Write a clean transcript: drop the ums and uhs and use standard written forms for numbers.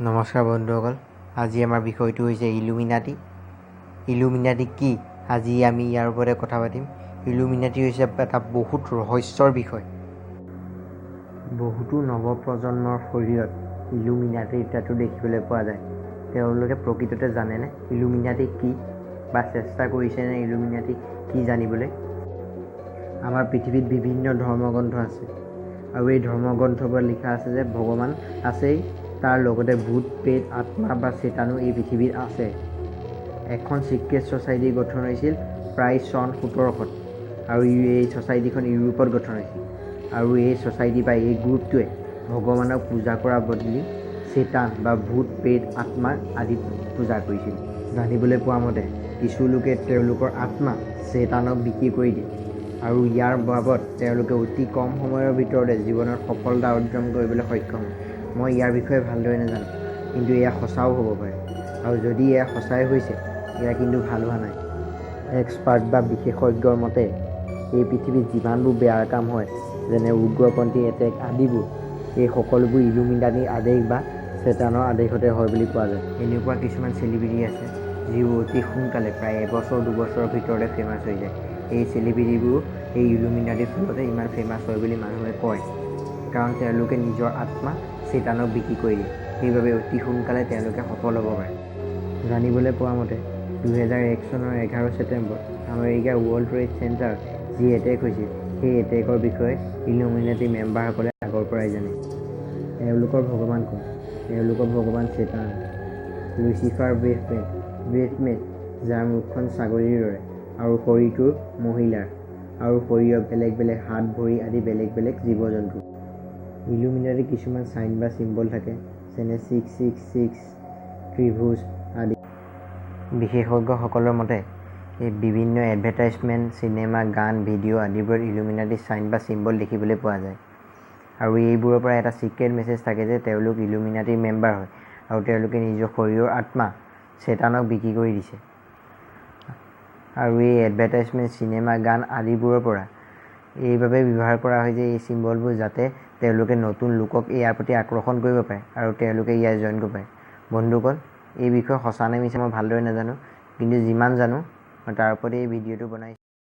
নমস্কাৰ বন্ধুসকল, আজি আমাৰ বিষয়টো হৈছে ইলুমিনাটি। ইলুমিনাটি কি, আজি আমি ইয়াৰ ওপৰতে কথা পাতিম। ইলুমিনাটি হৈছে এটা বহুত ৰহস্যৰ বিষয়। বহুতো নৱপ্ৰজন্মৰ শৰীৰত ইলুমিনাটিৰ টেটু দেখিবলৈ পোৱা যায়। তেওঁলোকে প্ৰকৃততে জানেনে ইলুমিনাটি কি, বা চেষ্টা কৰিছেনে ইলুমিনাটি কি জানিবলৈ? আমাৰ পৃথিৱীত বিভিন্ন ধৰ্মগ্ৰন্থ আছে আৰু এই ধৰ্মগ্ৰন্থবোৰত লিখা আছে যে ভগৱান আছেই, তাৰ লগতে ভূত, প্ৰেত, আত্মা বা চেতানো এই পৃথিৱীত আছে। এখন ছিক্ৰেট ছ'চাইটি গঠন হৈছিল প্ৰায় চন 1700ত আৰু এই ছ'চাইটিখন ইউৰোপত গঠন হৈছিল। আৰু এই ছ'চাইটি বা এই গ্ৰুপটোৱে ভগৱানক পূজা কৰাৰ বদলি চেতান বা ভূত, প্ৰেত, আত্মা আদি পূজা কৰিছিল। জানিবলৈ পোৱা মতে কিছু লোকে তেওঁলোকৰ আত্মা চেতানক বিক্ৰী কৰি দিয়ে আৰু ইয়াৰ বাবদ তেওঁলোকে অতি কম সময়ৰ ভিতৰতে জীৱনত সফলতা অৰ্জন কৰিবলৈ সক্ষম হয়। মই ইয়াৰ বিষয়ে ভালদৰে নাজানো, কিন্তু এয়া সঁচাও হ'ব পাৰে। আৰু যদি এয়া সঁচাই হৈছে, এয়া কিন্তু ভাল হোৱা নাই। এক্সপাৰ্ট বা বিশেষজ্ঞৰ মতে এই পৃথিৱীত যিমানবোৰ বেয়া কাম হয়, যেনে উগ্ৰপন্থী এটেক আদিবোৰ, এই সকলোবোৰ ইলুমিনাটিৰ আদেশ বা চেতানৰ আদেশতে হয় বুলি কোৱা যায়। এনেকুৱা কিছুমান চেলিব্ৰিটি আছে যিবোৰ অতি সোনকালে প্ৰায় এবছৰ দুবছৰৰ ভিতৰতে ফেমাছ হৈ যায়। এই চেলিব্ৰিটিবোৰ এই ইলুমিনাটিৰ ফলতে ইমান ফেমাছ হয় বুলি মানুহে কয়, কাৰণ তেওঁলোকে নিজৰ আত্মা চেতানক বিক্ৰী কৰি দিয়ে। সেইবাবে অতি সোনকালে তেওঁলোকে সফল হ'ব পাৰে। জানিবলৈ পোৱা মতে 2001 চনৰ 11 ছেপ্টেম্বৰত আমেৰিকাৰ ৱৰ্ল্ড ট্ৰেড চেণ্টাৰত যি এটেক হৈছিল, সেই এটেকৰ বিষয়ে ইলুমিনাটি মেম্বাৰসকলে আগৰ পৰাই জানে। এওঁলোকৰ ভগৱান কোন? এওঁলোকৰ ভগৱান চেতান, লুচিফাৰ বেফমেট। বেফমেট, যাৰ মুখখন ছাগলীৰ দৰে আৰু শৰীৰটো মহিলাৰ আৰু শৰীৰৰ বেলেগ বেলেগ হাত, ভৰি আদি বেলেগ বেলেগ জীৱ জন্তু। ইলুমিনাটিৰ কিছুমান চাইন বা চিম্বল থাকে, যেনে 666, ত্ৰিভুজ আদি। বিশেষজ্ঞসকলৰ মতে এই বিভিন্ন এডভাৰটাইজমেণ্ট, চিনেমা, গান, ভিডিঅ' আদিবোৰত ইলুমিনাটিৰ চাইন বা চিম্বল দেখিবলৈ পোৱা যায়। আৰু এইবোৰৰ পৰা এটা ছিক্ৰেট মেছেজ থাকে যে তেওঁলোক ইলুমিনাটিৰ মেম্বাৰ হয় আৰু তেওঁলোকে নিজৰ শৰীৰৰ আত্মা চেতানক বিক্ৰী কৰি দিছে। আৰু এই এডভাৰটাইজমেণ্ট, চিনেমা, গান আদিবোৰৰ পৰা এইবাবে ব্যৱহাৰ কৰা হয় যে এই চিম্বলবোৰ যাতে তেওঁলোকে নতুন লোকক ইয়াৰ প্ৰতি আকৰ্ষণ কৰিব পাৰে আৰু তেওঁলোকে ইয়াত জইন কৰিব পাৰে। বন্ধুসকল, এই বিষয়ে সঁচা নে মিছা মই ভালদৰে নাজানো, কিন্তু যিমান জানো মই তাৰ ওপৰতে এই ভিডিঅ'টো বনাইছোঁ।